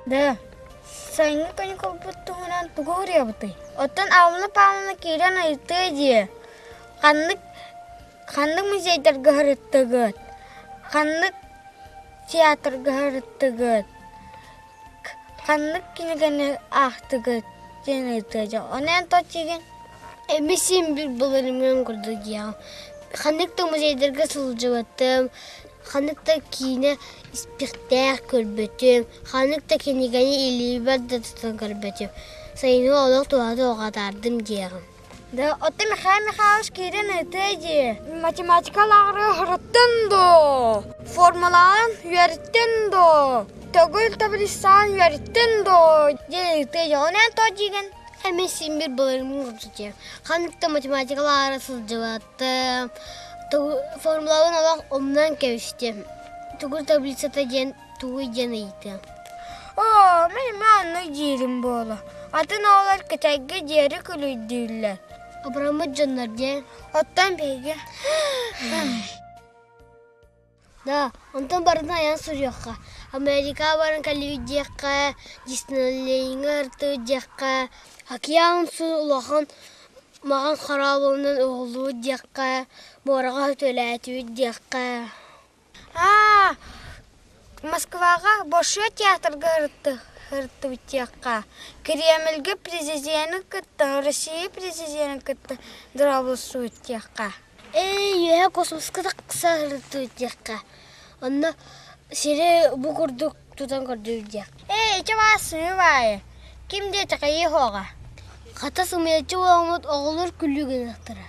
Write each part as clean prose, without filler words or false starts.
Да, сайыҥҥы каникулбут туһунан тугу уруйабытый? Оттон Алла Павловна киирэн ыйытыа дии, ханнык ханнык музейдарга сырыттыгыт, ханнык театрга сырыттыгыт, ханнык кинигэни аахтыгыт диэн ыйытыа дии. Ону эн тот дьиигин? Эми син биир былырыҥҥын курдук диэҕим. Ханнык да музейдарга сылдьыбатым, ханнык да киинэ испэхтээх көрбөтүм, ханнык да кинигэни илиибэр да тутан көрбөтүм. Сайыны олох туһата оҕатаардым диэҕим. Да, оттон Михаил Михайлович киирэн ыытыа дии. Математика лааҕыры ыһырыттын дуо? Формулаҕын үөрэттин дуо? Төгүл таблицаҕын үөрэттин дуо? диэн ыытыа дии. Ону эн тоҕо диигин? Эмиэ син биир былырыҥҥын курдук диэм. Ханнык да математика лааҕыра сылдьыбатым. Формулабын олох умнан кэбистим. Тугу таблицата диэн тугуй диэн ыйытыам. Оо, мин эмиэ оннук диирим буолуо. Атын оҕолор кэтэйгэ диэри күлүйдүүллэр. Абыраммыт дьоннор диэн. Оттон биһиги Да, онтон барытын айан суруйуохха. Америка баран кэллибит диэххэ, Диснейлендҥэ ыртыбыт диэххэ, океан су улахан маҕан хараабылынан уһуллубут диэххэ, муораҕа сөтүөлээтибит диэххэ. Аа, Москваҕа Большой театрга ырыттыбыт диэххэ, Кремльгэ президени кытта, Россия президенин кытта дорооболостубут диэххэ. Ээ, үөһэ космоска тахса сырыттыбыт диэххэ. Онно сири бу курдук тутан көрдүбүт диэх. Ээ, ити баар сымыы баайы. Ким диэтэхэ иһоҕа. Хата сымыйаччы буоламмыт оҕолор күлүү гыныахтара.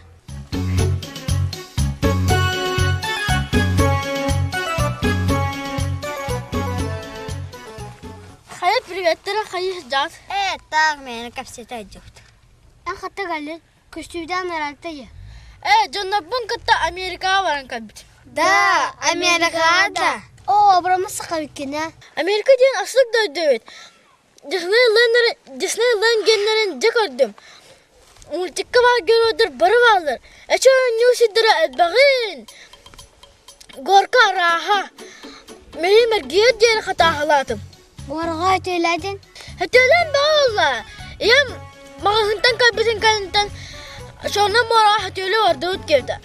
Хайа приветтэрэ хайы сылдьаҕыт? Ээ, таах мээнэ кэпсэтэ сылдьабыт. Эн хата кэллин, көстүүдээн ыраатта дии. Ээ, дьоннорбун кытта Америкаҕа баран кэлбитим. Да, Америкаҕа да. Оо, абыраммыт саха эбиккин ээ. Америка диэн астык дойду эбит. Диснейленд геннэрин дьэ көрдүм. Мультикка баар геройдар бары бааллар. Эчи оонньуу сирдэрэ элбэҕин. Горка арааһа. Мэйим эргийэр диэри хатааһылаатым. Горга өтүөлээтин? Өтүөлээн бөҕө буолла. Ийэм маҕаһыынтан кэлбитин кэнниттэн Чернай муораҕа өтүөлүү бардыбыт диэбитэ.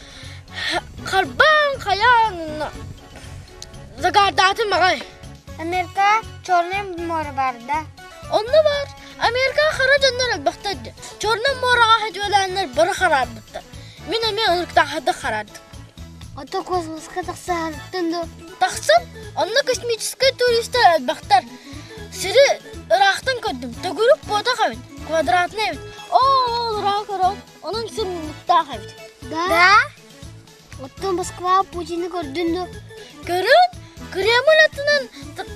Харбаан хайаан Загардаатым аҕай. Америка Черное море баар да? Онно баар. Америка хара дьоннор элбэхтэр дии. Чернай муораҕа сөтүөлээннэр бары хараарбыттар. Мин эмиэ ынырыктаахайдык хараардым. Ото космоска тахсаһарыттан дуо? Тахсан, онно космическай туристар элбэхтэр. Сири ыраахтан көрдүм. Төгүрүк буотах эбит, квадратный эбит. Оо, ыраах ыраах. Онон сир муннуктаах эбит. Да? Оттон Москва Путины көрдүн дуо? Көрөн, Кремль аттынан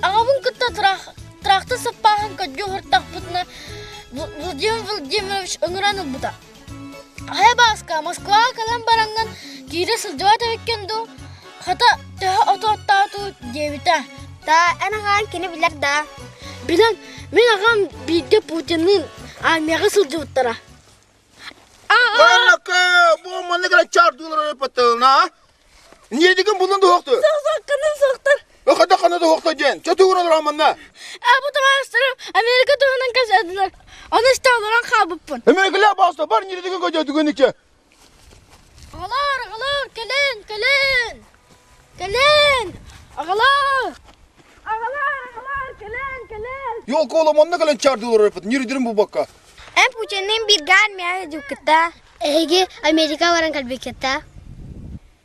аҕабын кытта трактор саппааһын көрдүү олортохпутуна Владимир Владимирович ыҥыран ылбыта. Хайа Бааска, Москваҕа кэлэн бараҥҥын киирэ сылдьыбат эбиккин дуу? Хата, төһө оту оттооту диэбитэ. Да, эн аҕаҥ кини билэр да? Билэн, мин аҕам бииргэ Путинныын армияҕа сылдьыбыттара. Баракка, бу маннык эрэ чаардыылар өлөппөттөрүнэ, Ниедигин булун дуһуохту. Сахсакканы сахтар. Хата хана дуһуохта диэн. Чөтүгүр олорон манна. Э, бу табаарыстарым Америка туһунан кэпсээтилэр. Ону истэ олорон хаалбыппын. Америкалар баҕаста бар ниедигин көдьөтүгүн иче. Аҕалар, аҕалар, кэлэн, кэлэн. Кэлэн. Аҕалар. Аҕалар, аҕалар, кэлэн, кэлэн. Йолка ола манна кэлэн чаардыылар өлөппөт. Ниридирин булбакка. Эн Путинныын бииргэ армияҕа дьуккута. Эһиги Америка баран кэлбиккит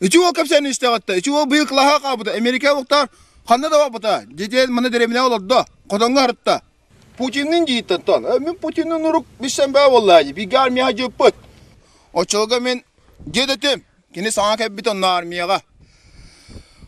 Ичи уол кэпсээн истэҕиттэ. Ичи уол быйыл кылаһа хаалбыта. Америка олохтоор ханна да барбыта. Дьиэтигэр манна дэриэбинэ олордо. Хотоҥҥо арытта. Путинныын дьииттэн тон. Мин Путинныын урук билсэн баа буоллаа дии. Бииргэ армияҕа дьыппыт. Оччолорго мин дьиэ дэтим. Кини саҥа кэлбит онно армияҕа.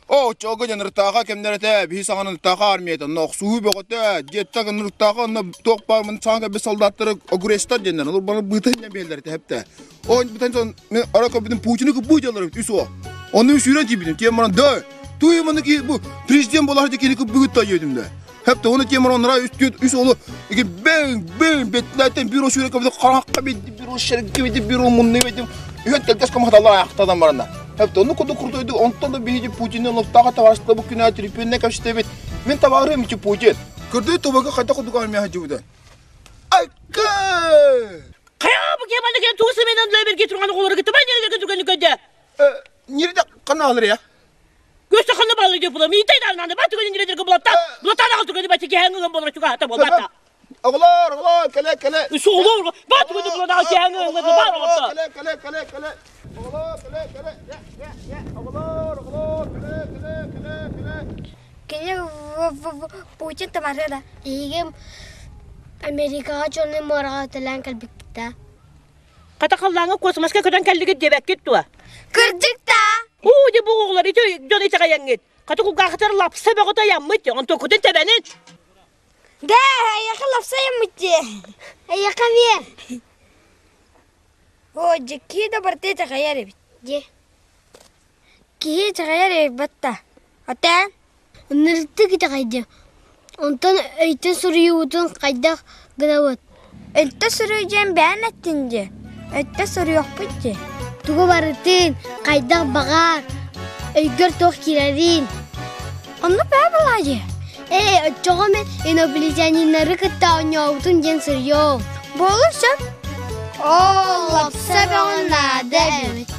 Оо, оччоҕо дьон ыртааха кэмнэрэтэ, биһи саҥаны ыртааха армията, онно охсуһуу бөҕөтө, дьиэттэ ыртааха онно туох баар мын саҥа кэлбит солдаттары огурецтар диэннэр, олор бары быытын биэллэр этэ хэптэ. Оо, бүтэн сон мен ара көрбүтүм Путины кыббыы дьаллар эбит үс уол. Онно үс сүүрэн тиийбитим, тиэм баран дөө, туй маны ки бу президент буолар кини кыббыгыт тайыдым да. Хэптэ оны тиэм баран оннора үс түөт үс уолу ики бэҥ бэҥ беттилээттэн бюро сүүрэн кэбитим харахха бидди бюро шерге бидди бюро мунну биддим үһөн тэлгэс комахаталлар аяқтадан баранна. Хэптэ ону курдук крутойдук онтон да биһиги Путины олохтоох табаарыстар бу күнэ трипүнне кэпсэтэбит. Мин табаарым ити Путин. Көрдөй тобага хайда курдук армия хадьыбыта. Айка! Хайа бу кеманы кен тугу сыменен лөберге турган оҕолору кытта нерге турган көдө. Нерде қана алыр я? Көстө қана балы деп була. Митай да наны бат түгөн нерде булатта. Булатта да түгөн бат кеһәңгә болар чуга та болбата. Оҕолор, оҕолор, кэлэ, кэлэ. Суолор бат түгөн булата кеһәңгә бар оҕолор. Кэлэ, кэлэ, кэлэ, кэлэ. Оҕолор, кэлэ, кэлэ. Я, я, я. Оҕолор, оҕолор, кэлэ, кэлэ, кэлэ, кэлэ. Кини Путин тамары да. Эһиги Америкаҕа Чернай муораҕа төлөөн кэлбиккит Хата халлааҥҥа космоска көтөн кэллигит диэбэккит дуо? Кырдьык да! Уу, дьэ бу оҕолор ити дьон итэҕэйэҥҥит. Хата кулгаахтар лапса бөҕөтө айаммыт, онтуккутун тэбэнин. Да, эйиэхэ лапса айаммыт дии. Эйиэхэ эмиэ. Оо, дьикки да барыта итэҕэйэр эбит. Дьэ. Киһи итэҕэйэр эбит батта. Отеэн? Ынырыктык итэҕэйдим. Онтон өйтөн суруйуубутун хайдах гынабыт? Өйтө суруй диэн бэйэн эттин дии. Өйтө суруйуохпут дии. Тугу барытын, хайдах баҕар, өйгөр туох киирэрин. Онно бээ балаа дии. Ээ, оччоҕо мин инопланетяниннары кытта оонньообутум диэн суруйуом. Буолур сөп. Оо, лапса бөҕө наада эбит.